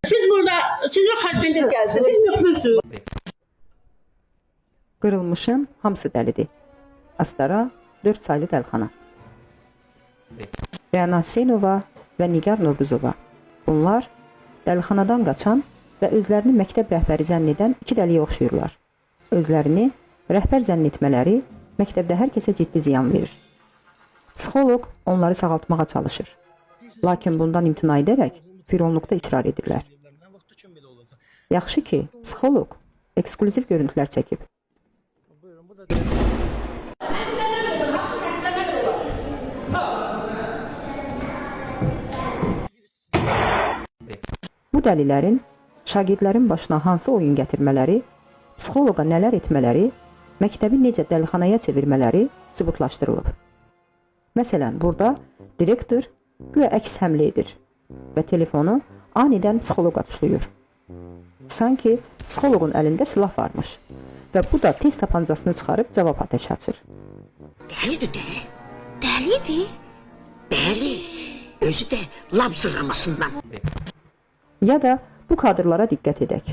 Siz burada, siz bir korrespondent gəlsiniz. Siz yoxlursunuz. Qırılmışın hamısı dəlidir. Astara 4 saylı dəlxana. Rəna Hüseynova və Nigar Novruzova. Bunlar dəlixanadan qaçan və özlərini məktəb rəhbəri zənn edən iki dəliyə oxşayırlar. Özlərini rəhbər zənn etmələri məktəbdə hər kəsə ciddi ziyan verir. Psixoloq onları sağaltmağa çalışır. Lakin bundan imtina edərək fironluqda israr edirlər. Yaxşı ki, psixoloq eksklüziv görüntülər çəkib. Bu dəlilərin şagirdlərin başına hansı oyun gətirmələri, psixoloqa nələr etmələri, məktəbi necə dəlixanaya çevirmələri sübutlaşdırılıb. Məsələn, burada direktor güya əks həmlə edir və telefonu anidən psixoloqa tuşlayır. Sanki psixoloqun əlində silah varmış və bu da tez tapancasını çıxarıb cavab atəşi açır. Dəlidir də. Dəlidir? Bəli. Özü də lap zırramasından. Ya da bu kadrlara diqqət edək.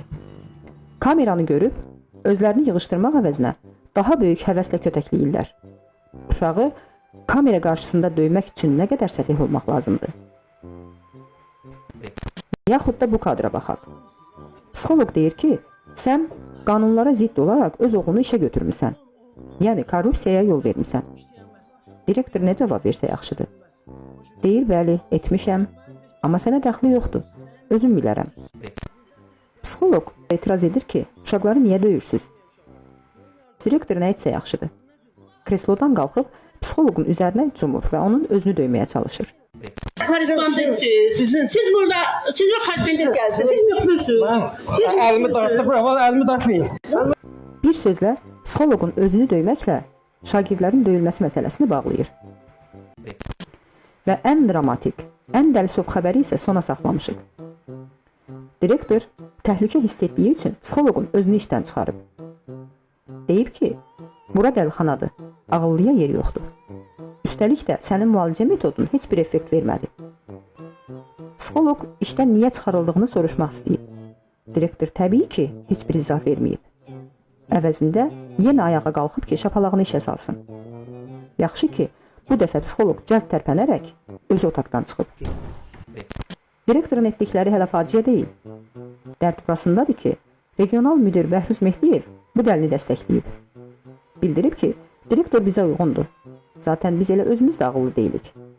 Kameranı görüb özlərini yığışdırmaq əvəzinə daha böyük həvəslə kötəkləyirlər. Uşağı kamera qarşısında döymək üçün nə qədər səfeh olmaq lazımdır? Yaxud da bu kadra baxaq. Psixoloq deyir ki, sən qanunlara zidd olaraq öz oğlunu işə götürmüsən. Yəni korrupsiyaya yol vermisən. Direktor nə cavab versə yaxşıdır? Deyir, bəli, etmişəm, amma sənə dəxli yoxdur. Özüm bilərəm. Psixoloq etiraz edir ki, uşaqları niyə döyürsüz? Direktor nə etsə yaxşıdır? Kreslodan qalxıb psixoloqun üzərinə cumur və onun özünü döyməyə çalışır. Korrespondentsiz. Sizin- Siz burada, siz bir korrespondent gəlsiniz. Siz yoxlursunuz. Siz Əlimi dartdı, bura, əlimi dartmayın. Bir sözlə, psixoloqun özünü döyməklə şagirdlərin döyülməsi məsələsini bağlayır. Və ən dramatik, ən dəlisov xəbəri isə sona saxlamışıq. Direktor təhlükə hiss etdiyi üçün psixoloqun özünü işdən çıxarıb. Deyib ki, bura dəlixanadır, ağıllıya yer yoxdur. Üstəlik də sənin müalicə metodun heç bir effekt vermədi. Psixoloq işdən niyə çıxarıldığını soruşmaq istəyib. Direktor təbii ki, heç bir izah verməyib. Əvəzində yenə ayağa qalxıb ki, şapalağını işə salsın. Yaxşı ki, bu dəfə psixoloq cəld tərpənərək özü otaqdan çıxıb. Direktorun etdikləri hələ faciə deyil. Dərd burasındadır ki, regional müdir Bəhruz Mehdiyev bu dəlini dəstəkləyib. Bildirib ki, direktor bizə uyğundur. Zaten biz elə özümüz də ağıllı deyilik.